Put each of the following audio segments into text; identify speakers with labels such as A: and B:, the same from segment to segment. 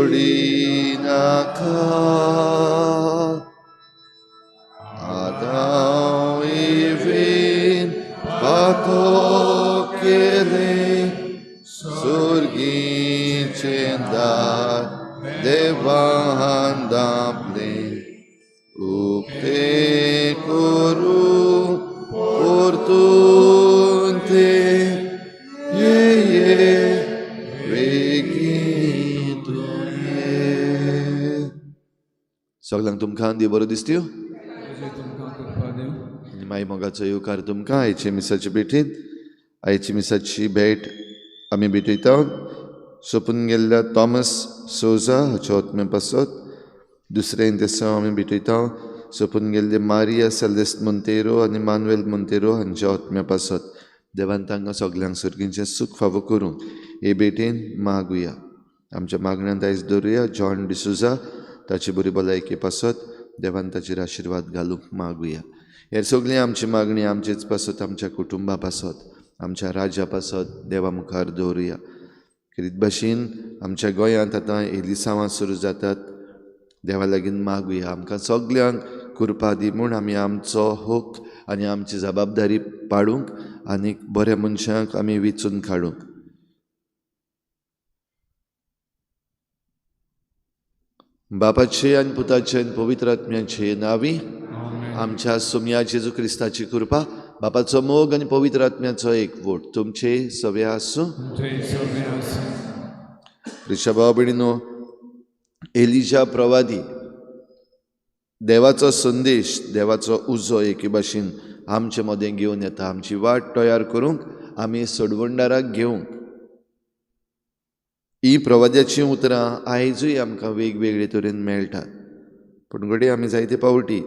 A: सोडिनाका. आदाम इवीन पातक केलें, सुर्गीचें दार देवान धांपलें. उक्तें करूं परतून तें, ये ये बेगीन तूं ये. सगल्यांक तुमकां देव बरो दिसत्यो आनी माई मोगाचो येवकार तुमकां आयचे मिसाचे भेटींत. आयची मिसाची भेट आमी भेटयता सोंपून गेल्ल्या थॉमस सोजा हाच्या आत्म्या पासत. दुसरें इंतेसांव आमी भेटयता सोंपून गेल्ले मारिया सेलेस्ट मोंतेरो आनी मानुएल मोंतेरो हांच्या आत्म्या पासत. देवान तांकां सगल्यांक सर्गीचें सूख फावो करूंक हे भेटेन मागुया. आमच्या मागण्यांत आयज दवरुया जॉन डिसोजा ताची बरी भलायकी पासत देवान ताचेर आशिर्वाद घालूंक मागुया. हे सगळीं आमची मागणी आमचेच पासत, आमच्या कुटुंबा पासत, आमच्या राज्या पासत देवा मुखार दवरुया. खेरीत भाशेन आमच्या गोंयांत आतां एलिसांवां सुरू जातात. देवा लागीं मागुया आमकां सगल्यांक कृपा दी म्हूण आमी आमचो हक आनी आमची जबाबदारी पाडूंक आनी बऱ्या मनशांक आमी विचून काडूंक. बापाचे आनी पुताचे आनी पवित्र आत्म्याचे नांवी आमच्या सोमया जेजू क्रिस्ताची कृपा, बापाचो मोग आनी पवित्र आत्म्याचो एकवट तुमचे सगळे आसूं. प्रिय भाव भयणीनो, एलिजा प्रवादी देवाचो संदेश, देवाचो उजो एके भाशेन आमचे मदें घेवन येता, आमची वाट तयार करूंक, आमी सोडवणदाराक घेवंक. ही प्रवाद्याचीं उतरां आयजूय आमकां वेगवेगळे तरेन मेळटात, पूण घडये आमी जायते पावटी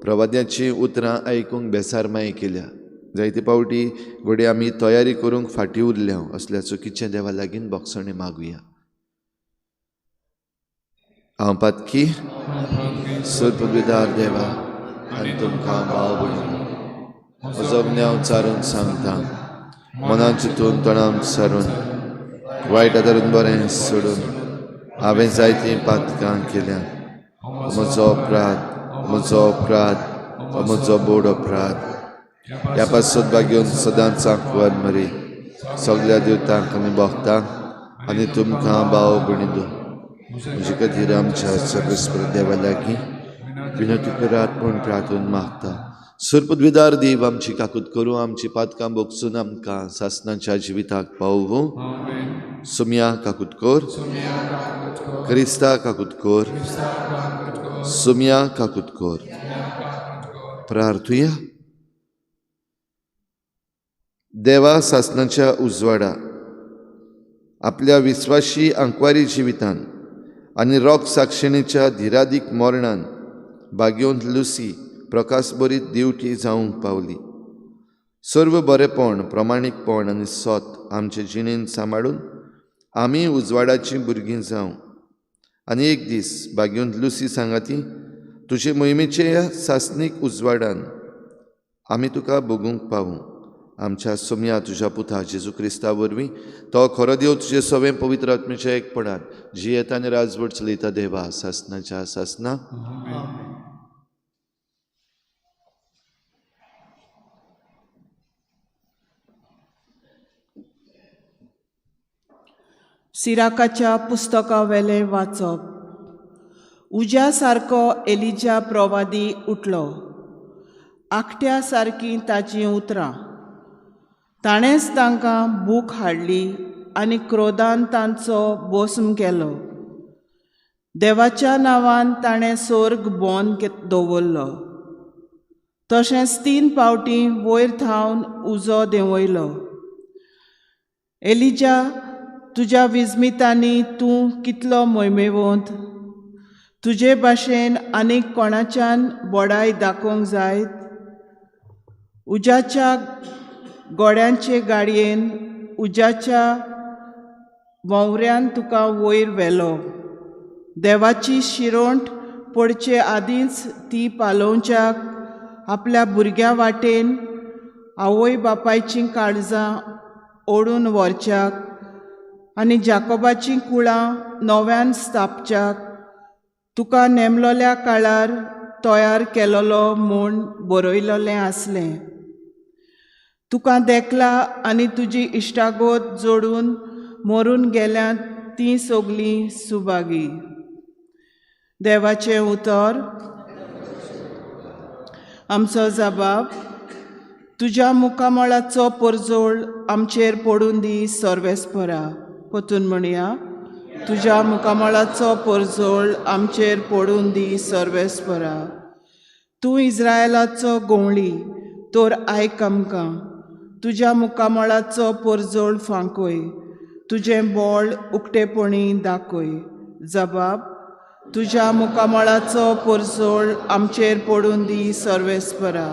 A: प्रवाद्याचीं उतरां आयकूंक बेसारमाय केल्या. जायते पावटी घडये आमी तयारी करूंक फाटीं उरल्या. असल्या चुकीचें देवा लागीं बोगसणें मागुया. हांव पातकी सर्पविदार देवा आनी तुमकां भाव भयणीनो म्हजो ज्ञान चारून सांगता, मनान चिंतून तणान सारून वायट आदारून बरें सोडून हांवें जायतीं पातकां केल्या. म्हजो अपराध, म्हजो अपराध, म्हजो बोड अपराध. ह्या पासत भाग्योन सदांच आंकवार मरी सगल्या देवतांक आनी भक्तांक आनी तुमकां भाव भयणीनो म्हजे खातीर आमच्या सर्वेस्पर देवा लागीं विनंती करात म्हूण प्रार्थून मागता. सर्पद्विदार देव आमची काकूत करूं, आमची पातकां बोगसून आमकां सासनाच्या जिविताक पावोवं. सुमया काकूत कर, क्रिस्ता काकूत कर, सुमया काकूत कर. प्रार्थुया. देवा सासनाच्या उजवाडा आपल्या विस्वाशी आंकवारी जिवितान आनी रोग साक्षिणीच्या धिरादीक मरणान भाग्योंत लुसी प्रकाशभरीत दिवटी जावंक पावली. सर्व बरेपण, प्रमाणीकपण आनी सत आमचे जिणेंत सांबाळून आमी उजवाडाचीं भुरगीं जावं आनी एक दीस भाग्योंत लुसी सांगाती तुजे मोहिमेचे सासणीक उजवाडान आमी तुका भोगूंक पावूं. आमच्या सोमया तुज्या पुता जेजू क्रिस्ता वरवीं तो खरो देव तुजे सवें पवित्र आत्म्याच्या एकपणान जियेता आनी राजवट चलयता देवा सासनाच्या सासना.
B: सिराकाच्या पुस्तकावेलें वाचप. उज्या सारको एलिजा प्रवादी उठलो, आखट्या सारकीं ताचीं उतरां. ताणेंच तांकां भूक हाडली आनी क्रोधान तांचो बोस्म केलो. देवाच्या नांवान ताणें सोर्ग बंद दवरलो, तशेंच 3 पावटीं वयर थावन उजो देंवयलो. एलिजा, तुज्या विस्मितांनी तूं कितलो मोहिमेवंत! तुजे भाशेन आनीक कोणाच्यान बडाय दाखोवंक जायत? उज्याच्या गोड्यांचे गाडयेन, उज्याच्या भोंवऱ्यान तुका वयर व्हेलो. देवाची शिरोंट पडचे आदींच ती पालोवच्याक आपल्या भुरग्या वाटेन आवय बापायचीं काळजां ओडून व्हरच्याक आनी जाकोबाचीं कुळां नव्यान स्थापच्याक तुका नेमलोल्या काळार तयार केलोलो म्हूण बरयलोलें आसलें. तुका देखला आनी तुजी इश्टागत जोडून मरून गेल्यात तीं सगलीं सुभागी. देवाचें उतर. आमचो जबाब. तुज्या मुखामळाचो परजोळ आमचेर पडून दी सर्वेस्परा. परतून म्हणया, तुज्या मुखामळाचो परजोळ आमचेर पडून दी सर्वेस्परा. तूं इस्रायलाचो गोंवळी तर आयक आमकां. तुज्या मुखामळाचो परजोळ फांकय, तुजें बोळ उक्तेपणी दाखय. जबाब. तुज्या मुखामळाचो परजोळ आमचेर पडून दी सर्वेस्परा.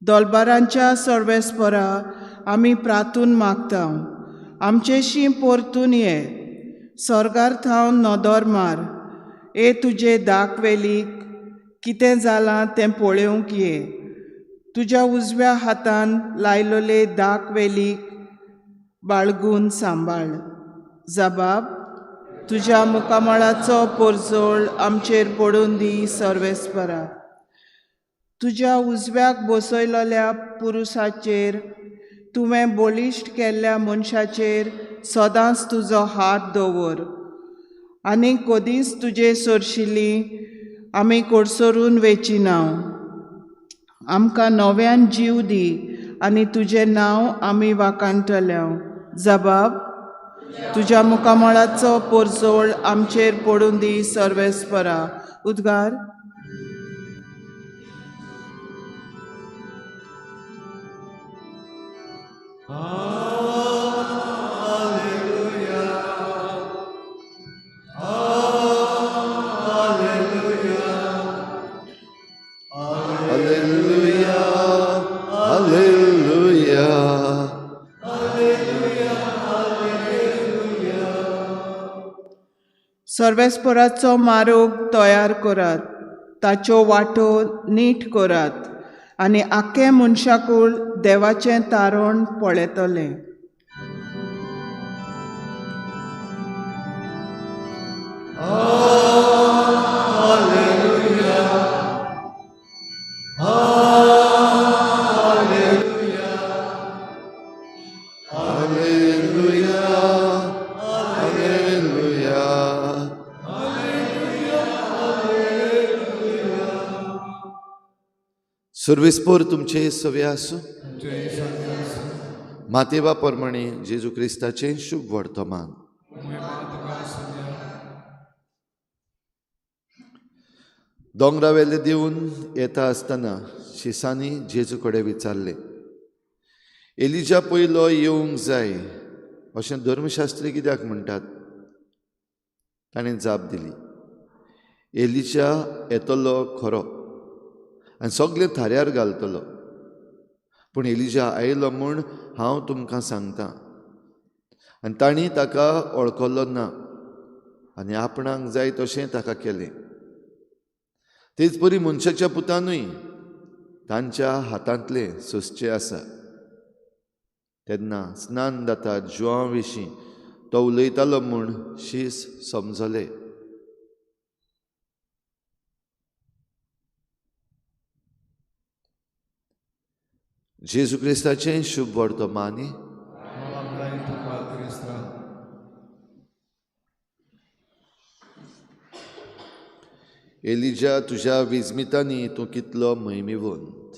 B: दोलबारांच्या सर्वेस्परा आमी प्रातून मागता, आमचेशी परतून ये. स्वर्गार थावन नदर मार, ए तुजे दाखवेलीक कितें जालां तें पळोवंक ये. तुज्या उजव्या हातान लायलोले दाखवेलीक बाळगून सांबाळ. जबाब. तुज्या मुखामळाचो परजोळ आमचेर पडून दी सर्वेस्परा. तुज्या उजव्याक बसयलोल्या पुरुसाचेर, तुवें बळिश्ट केल्ल्या मनशाचेर सदांच तुजो हात दवर आनी कदींच तुजे सरशिल्ली आमी कोडसरून वेची नांव. आमकां नव्यान जीव दी आनी तुजें नांव आमी वाखाणटले. जबाब. तुज्या मुखामळाचो परजोळ आमचेर पडून दी सर्वेस्परा. उद्गार. सर्वेस्पराचो मार्ग तयार करात, ताच्यो वाटो नीट करात आनी आख्खें मनशाकूळ देवाचें तारण पळयतलें.
A: सर्वेस्पोर तुमचे सवे आसूं. मातेवा प्रमाणे जेजू क्रिस्ताचें शुभ वर्तमान. दोंगरावेले देवन येता आसतना शिसांनी जेजू कडेन विचारलें, एलिजा पयलो येवंक जाय अशें धर्मशास्त्री कित्याक म्हणटात? ताणें जाप दिली, एलिजा येतलो खरो आनी सगळें थाऱ्यार घालतलो, पूण एलिजा आयलो म्हूण हांव तुमकां सांगता. आनी तांणी ताका वळखलो ना आनी आपणाक जाय तशें ताका केलें. तेच परी मनशाच्या पुतानूय तांच्या हातांतलें सोंसचें आसा. तेन्ना स्नान जाता जुआं विशीं तो उलयतालो म्हूण शीस समजले. जेजू क्रिस्ताचें शुभ वर्तमान. एलिजा तुज्या विजमितांनी तूं कितलो महिमेवंत.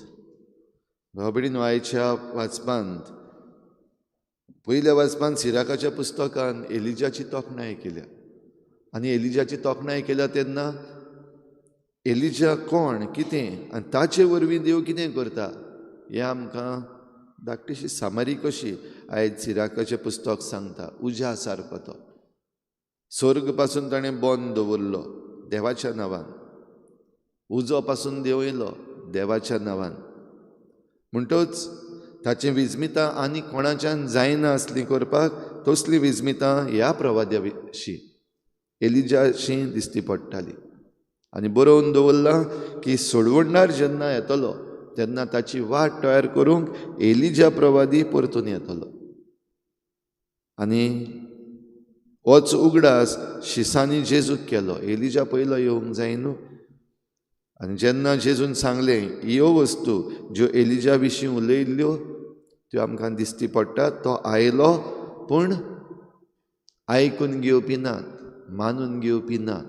A: भाव-भयणींनो, आयच्या वाचपांत पयल्या वाचपांत सिराकाच्या पुस्तकान एलिजाची तोखणाय केल्या आनी एलिजाची तोखणाय केल्या तेन्ना एलिजा कोण, कितें आनी ताचे वरवीं देव कितें करता हें आमकां धाकटीशी सामारी कशी आयज सिराकाचें पुस्तक सांगता. उज्या सारको तो स्वर्ग पासून ताणें बंद दवरलो देवाच्या नांवान, उजो पासून देंवयलो देवाच्या नांवान. म्हणटच ताचीं विजमितां आनी कोणाच्यान जायना आसलीं करपाक, तसलीं विजमितां ह्या प्रवाद्या विशीं एलिजाशी दिसती पडटाली. आनी बरोवन दवरलां की सोडवणदार जेन्ना येतलो तेन्ना ताची वाट तयार करूंक एलिजा प्रवादी परतून येतलो. आनी होच उगडास शिसांनी जेजूक केलो. एलिजा पयलो येवंक जाय न्हू. आनी जेन्ना जेजून सांगलें ह्यो वस्तू ज्यो एलिजा विशीं उलयल्ल्यो त्यो आमकां दिसती पडटात. तो आयलो पूण आयकून घेवपी नात, मानून घेवपी नात.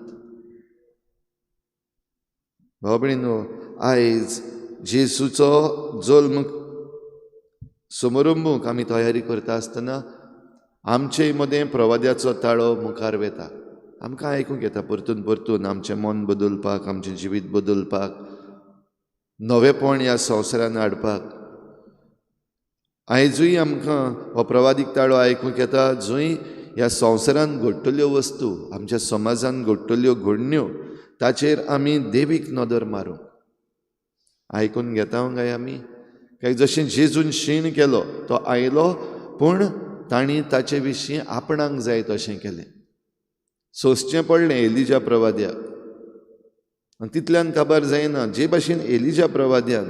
A: भाव भयणीनो, आयज जेजूचो जल्म समारंभूक आमी तयारी करता आसतना आमचे मदें प्रवाद्याचो ताळो मुखार वेता. आमकां आयकूंक येता परतून परतून आमचें मन बदलपाक, आमचें जिवीत बदलपाक, नवेपण ह्या संवसारान हाडपाक. आयजूय आमकां हो प्रवादीक ताळो आयकूंक येता जंय ह्या संवसारान घडटल्यो वस्तू, आमच्या समाजान घडटल्यो घडण्यो ताचेर आमी देवीक नदर मारूंक आयकून घेता काय आमी? काय जशें जेजून शीण केलो तो आयलो पूण तांणी ताचे विशीं आपणाक जाय तशें केलें. सोंसचें पडलें एलिजा प्रवाद्याक. आनी तितल्यान काबार जायना. जे भाशेन एलिजा प्रवाद्यान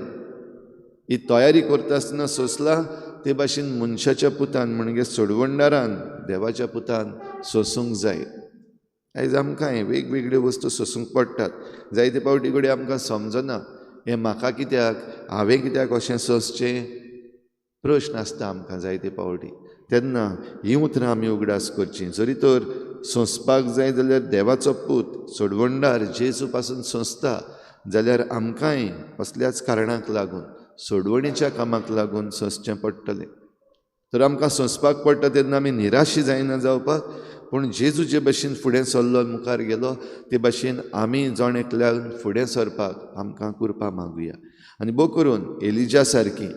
A: ही तयारी करता आसतना सोंसला ते भाशेन मनशाच्या पुतान म्हणजे सोडवणदारान, देवाच्या पुतान सोंसूंक जाय. आयज आमकांय वेगवेगळ्यो वस्तू सोंसूंक पडटात. जायते फावटी कडेन आमकां समजना हें म्हाका कित्याक, हांवें कित्याक अशें सोंसचें, प्रश्न आसता आमकां जायते फावटी. तेन्ना हीं उतरां आमी उगडास करचीं. जरी तर सोंसपाक जाय जाल्यार देवाचो पूत सोडवणदार जेजू पासून सोंसता जाल्यार आमकांय असल्याच कारणाक लागून, सोडवणीच्या कामाक लागून सोंसचें पडटलें. तर आमकां सोंसपाक पडटा तेन्ना आमी निराशी जायना जावपाक, पूण जेजू जे भाशेन फुडें सरलो, मुखार गेलो ते भाशेन आमी जण एकल्यान फुडें सरपाक आमकां कृपा मागुया. आनी भोव करून एलिजा सारकी,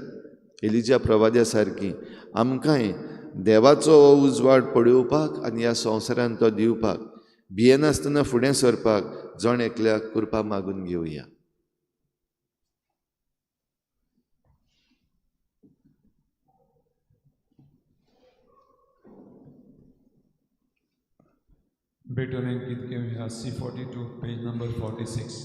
A: एलिजा प्रवाद्या सारकी आमकांय देवाचो हो उजवाड पळोवपाक आनी ह्या संवसारान तो दिवपाक भियेनासतना फुडें सरपाक जण एकल्याक कृपा मागून घेवया.
C: भेटून एक गीत घेवया, C42 page number 46.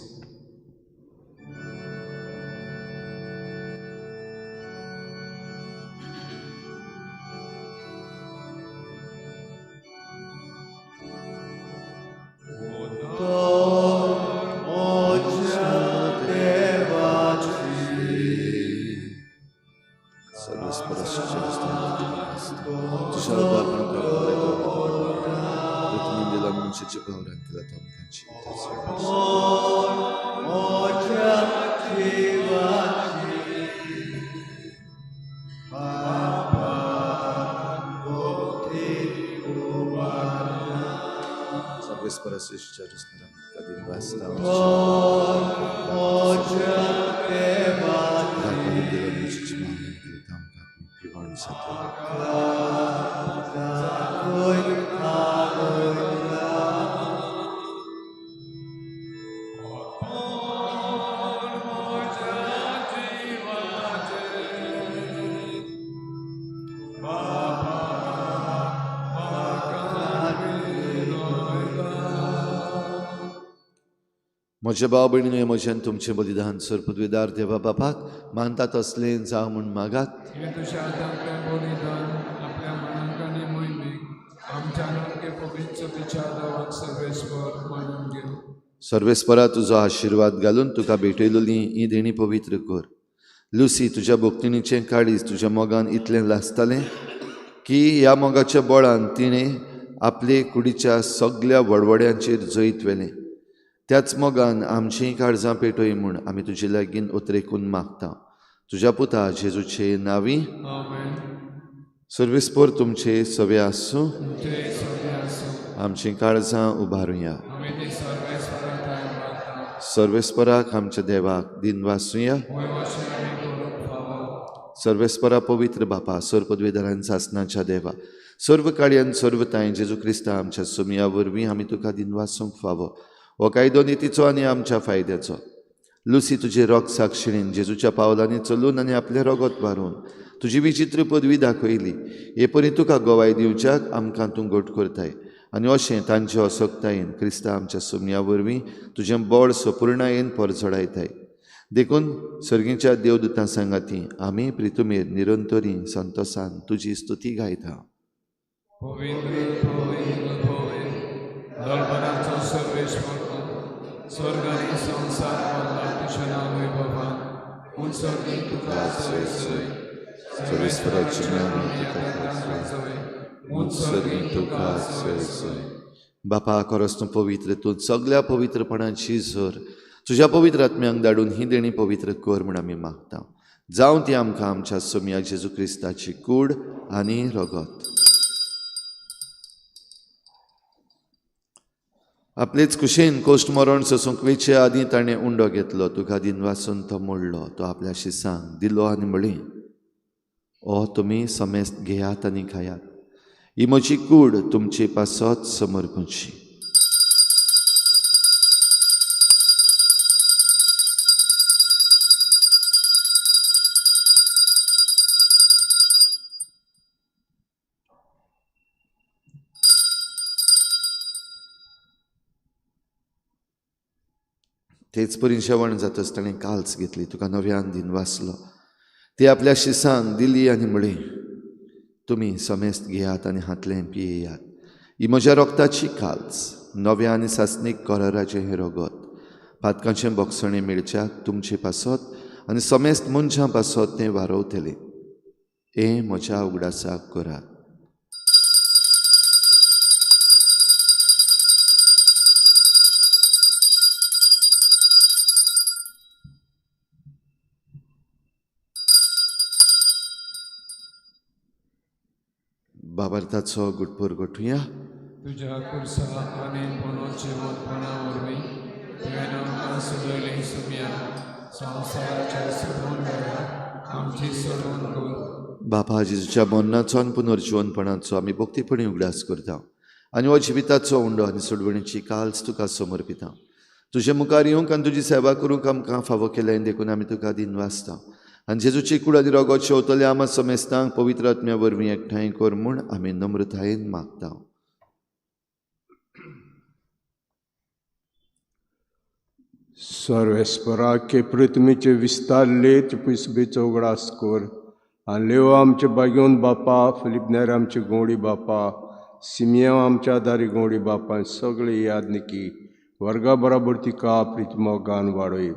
A: म्हज्या भाव भयणीनो, म्हज्यान तुमचें बलिदान सर्वपदवीदार देवा बापाक मानता तसलें जावं म्हूण मागात. सर्वेस्परा तुजो आशिर्वाद घालून तुका भेटयलोली ही देणी पवित्र कर. लुसी तुज्या भक्तिणीचें काळीज तुज्या मोगान इतलें लासतालें की ह्या मोगाच्या बळान तिणें आपले कुडीच्या सगल्या वडवड्यांचेर जैत व्हेलें. त्याच मोगान आमचीं काळजां पेटय म्हूण आमी तुजे लागीं उतरेकून मागता. तुज्या पुता जेजूचे नांवी. सर्वेस्पर तुमचे सवे आसूं. आमचीं काळजां उबारुया. सर्वेस्पराक आमच्या देवाक दिनवासुया. सर्वेस्परा पवित्र बापा, सर्वपदवीधरान सासनाच्या देवा, सर्व काळयान सर्व तांय जेजू क्रिस्ता आमच्या सुमया वरवीं आमी तुका दिनवासूंक फावो. हो कायदो नितीचो आनी आमच्या फायद्याचो. लुसी तुजे रोग साक्षिणीन जेजूच्या पावलांनी चलून आनी आपलें रोगत मारून तुजी विचित्र पदवी दाखयली. हे परी तुका गवाय दिवच्याक आमकां तूं घट करताय आनी अशें तांचे असक्तायेन क्रिस्ता आमच्या सुमया वरवीं तुजें बळ सपुर्णायेन परजळायताय. देखून सर्गीच्या देवदूतां सांगाती आमी प्रितुमेर निरंतरी संतोसान तुजी स्तुती गायता.
C: पवित्र पवित्र पवित्र दळबराचो सर्वेश्वर स्वर्ग आनी संवसार भरला तुज्या नांव वैभवान उत्सर्गी तुका सोय सोय
A: सर्वेस्पराचें नांव तुका
C: सोय
A: उत्सर्गी तुका सोय सोय. बापा खरोच तूं पवित्र, तूं सगळ्या पवित्रपणाची झर तुज्या पवित्र आत्म्यांक धाडून ही देणी पवित्र कर म्हूण आमी मागता. जावं ती आमकां आमच्या सोम्या जेजू क्रिस्ताची कूड आनी रगत. आपलेच कुशीन कोश्ट मरण सोसूंक वेचे आदीं ताणें उंडो घेतलो, तुका दिनवासून तो मोडलो, तो आपल्या शिसांक दिलो आनी म्हळें, ओ तुमी समेस्त घेयात आनी खायात, ही म्हजी कूड तुमचे पासत समर्पणची. तेच परी जेवण जातच ताणें काल्स घेतली, तुका नव्यान दिनवासलो, ती आपल्या शिसांक दिली आनी म्हळें, तुमी समेस्त घेयात आनी हातलें पियेयात, ही म्हज्या रोगताची काल्स, नव्या आनी सासणीक कराराचें हें रगत, पातकांचें बोगसणें मेळच्याक तुमचे पासत आनी समेस्त मनशां पासत तें वारोवतलें. हें म्हज्या उगडासाक करात. बाबार्थाचो गुटपूर गोठुया.
C: तुज्या कुर्सा आनी पुनर्जिवंतपणा वरवीं तुवें आमकां सुदयली सुम्या संवसाराच्या सोडून आमची सोडून कर.
A: बापा जेजूच्या मरणाचो आनी पुनर्जिवंतपणाचो आमी भक्तीपणी उगडास करता आनी हो जिविताचो उंडो आनी सोडवणीची काल्स तुका समर्पिता. तुजे मुखार येवंक आनी तुजी सेवा करूंक आमकां फावो केलें देखून आमी तुका दिनवासता. आनी जेजूची कूड आनी रगत शेवतले आमा समेस्तांक पवित्र आत्म्या वरवीं एकठांय कर म्हूण आमी नम्रतायेन मागता.
D: सर्वेस्पराके पृथ्वीचे विस्तारले पयसबेचो उगडास कर आनी लेव आमचे बागेवन बापा, फिलिपनेर आमचे गोंडी बापा, सिमियांव आमच्या दारी गोंडी बापा, सगळे यादनिकी वर्गा बराबर तिका प्रितमोगान वाडय.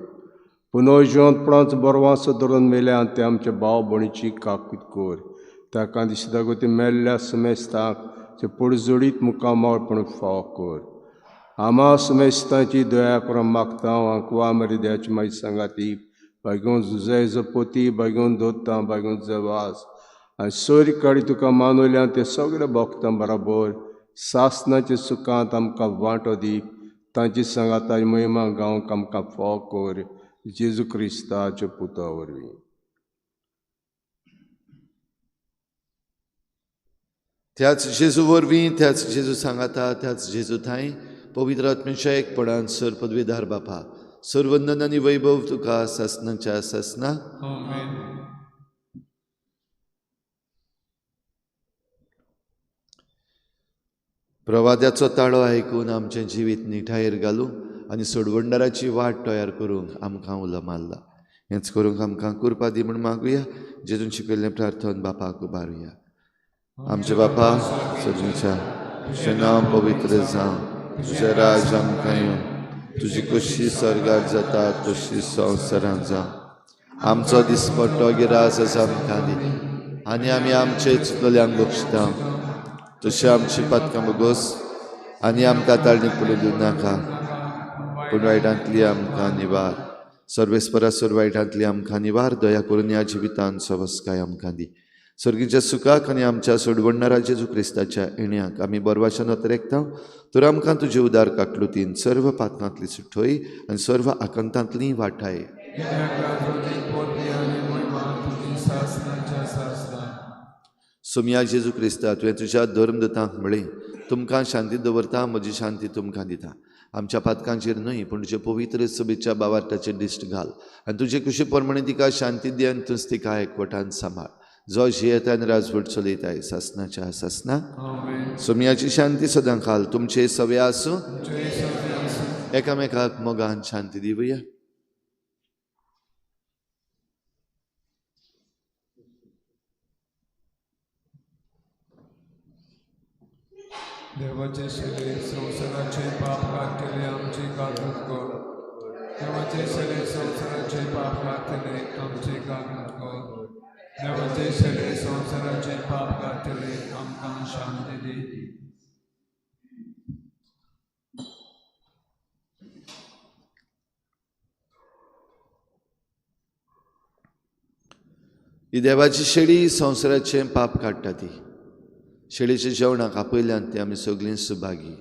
D: पुनर्जिवंतपणाचो बरवासो धरून मेल्या ते आमच्या भाव भयणीची काकूत कर, ताका दिसता गो मेल्ल्या समेस्तांक ते पडजोडीत मुखामळपण फावो कर. आमा समेस्तांची दया करून मागता आंकवा मरिद्याची मागीर सांगाती बागेवन जुजय जपोती, बागेवन दोत्तां, बागेवन जवास आनी सोरी काडी तुका मानवल्या ते सगळे भोगतां बराबर सासनाच्या सुखांत आमकां वांटो दी, तांची सांगाता महिमा गावंक आमकां फावो कर, जेजू क्रिस्ताच्या पुता वरवीं.
A: त्याच जेजू वरवीं, त्याच जेजू सांगाता, त्याच जेजू थांय पवित्र आत्म्याच्या एकपणान सर पदवीधार बापा, सर्वंदन आनी वैभव तुका सासनाच्या सासना. प्रवाद्याचो ताळो आयकून आमचें जिवीत निठायेर घालूं आनी सोडवणदाराची वाट तयार करूंक आमकां उलो मारला. हेंच करूंक आमकां कृपा दी म्हूण मागुया. जेजून शिकयल्लें प्रार्थन बापाक उबारुया. आमचे बापा सजूच्या, तुजें नांव पवित्र जावं, तुजें राज आमकां येवं, तुजी खोशी स्वर्गार जाता तशी संवसारांत जावं. आमचो दिसपट्टो गिरास आसा आमकां दी आनी आमी आमचे चुकल्यांक बक्षता तशें आमची पातकां बोगोस आनी आमकां ताळणी पडून दिवं नाका, पूण वायटांतली आमकां निवार. सर्वेस्परा सर वायटांतली आमकां निवार, दया करून ह्या जिवितान सवस्काय आमकां दी. सर्गीच्या सुखाक आनी आमच्या सोडवणणारा जेजू क्रिस्ताच्या येण्याक आमी बरवाशान अतरेकता, तर आमकां तुजे उदार काकलुतीन सर्व पातकांतली सुठोय आनी सर्व आकांतांतली वाटाय. सोमया जेजू क्रिस्ता, तुवें तुज्या धर्मदूतांक म्हळें, तुमकां शांती दवरता, म्हजी शांती तुमकां दिता. आमच्या पातकांचेर न्हय पूण तुजे पवित्र सभेच्या बावार्थाचेर दिश्ट घाल आनी तुजे कुशी प्रमाणे तिका शांती दी आनी तूंच तिका एकवटान सांबाळ, जो जियेता आनी राजवट चलयताय सासनाच्या सासना. सोमयाची शांती सदां खाल तुमचे सवे आसूं. एकामेकाक मोगान शांती दिवया.
C: देवाचे शेले संवसाराचे पाप काडटले आमचे काकूत कर. देवाचे शेले संवसाराचे पाप काडटले आमचे काकूत कर. देवाचे शेले संवसाराचे पाप काडटले आमकां शांती दी.
A: ही देवाची शेळी संवसाराचें पाप काडटा. ती शेळीच्या जेवणाक आपयल्यान ती आमी सगळीं सुभागी.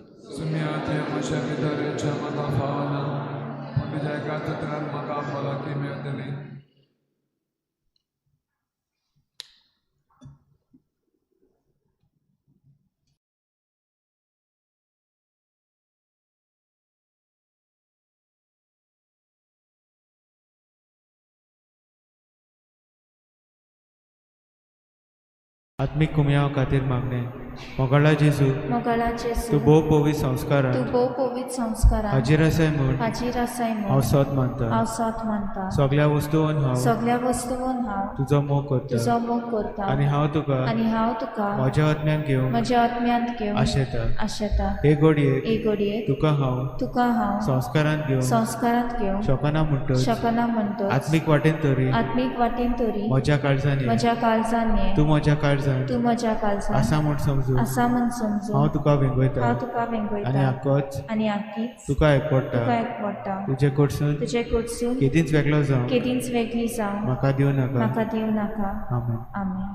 E: आत्मीक कुमयाव खातीर मागणें. मोगाळा जेजू, तूं भोव पवित्र संस्कारान हाजीर आसाय म्हूण हांव सत मानता. सगळ्या वस्तून हांव तुजो मोग करता आनी हांव तुका म्हज्या आत्म्यान घेवन आशेता. हे घडयेक तुका हांव संस्कारांत घेवन शकना म्हणटच आत्मीक वाटेन तरी म्हज्या काळजान ये, तूं म्हज्या काळजान आसा म्हूण समजून हांव तुका वेंगयता आनी आक्कीच तुका एकवटा. तुजे कडसून केदींच वेगळो जावं म्हाका दिवं नाका. आमेन.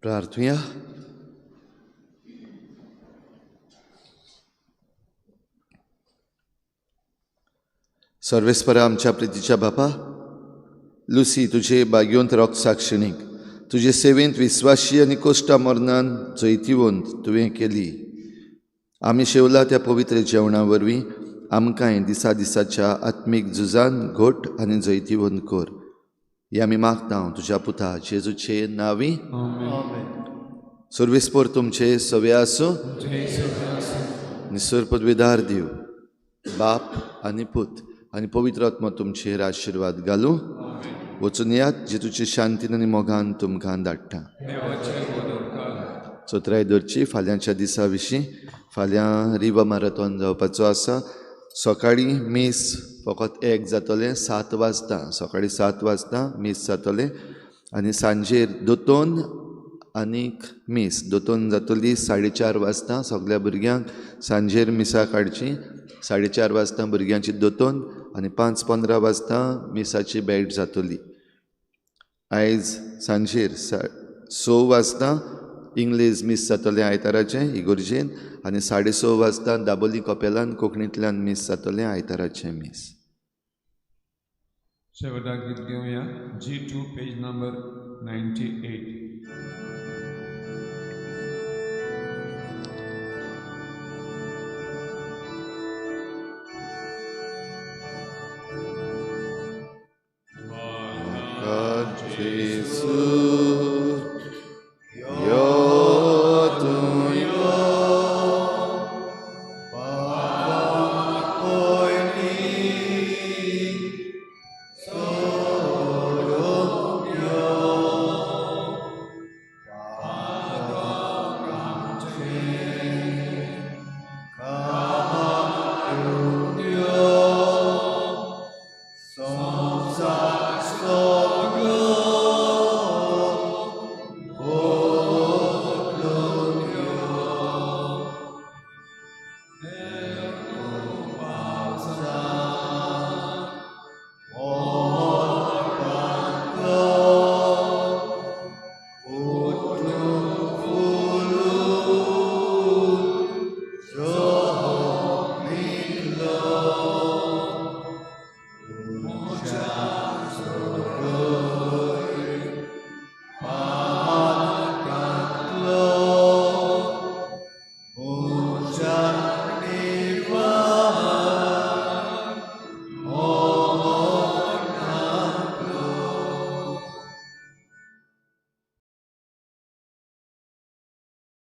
A: प्रार्थुया. सर्वेस्परा आमच्या प्रितीच्या बापा, लुसी तुझे बाग्योंत रोग साक्षिणीक तुजे सेवेंत विस्वाशी आनी कोश्टा मरणान जैतिवंत तुवें केली. आमी शेवला त्या पवित्र जेवणा वरवीं आमकांय दिसा दिसाच्या आत्मीक झुजान घोट आनी जैतिवंत कर. हे आमी मागता तुज्या पुता जेजूचे नांवी. सर्वेस्पर तुमचे सवे आसूं. निसर पदवीदार दिव बाप आनी पूत आनी पवित्र आत्मा तुमचेर आशिर्वाद घालूं. वचून यात जेजूचे शांतीन आनी मोगान तुमकां धाडटा. चोत्राय दवरची फाल्यांच्या दिसा विशीं. फाल्यां रिवा मॅरेथॉन जावपाचो आसा. सकाळीं मीस फकत एक जातलें 7 वाजता. सकाळीं 7 वाजता मीस जातलें आनी सांजेर दोतोन आनीक मीस दोतोन जातली 4:30 वाजता. सगल्या भुरग्यांक सांजेर मिसा काडची. 4:30 वाजता भुरग्यांची दोतोन आनी 5:15 वाजता मिसाची भेट जातली. आयज सांजेर 6 वाजता इंग्लीश मीस जातलें आयताराचें इगोर्जेन आनी 6:30 वाजता दाबोली कपेलान कोंकणींतल्यान मीस जातलें आयताराचें मीस.
C: शेवटाक गीत घेवया G2 page number 98.
A: जेसू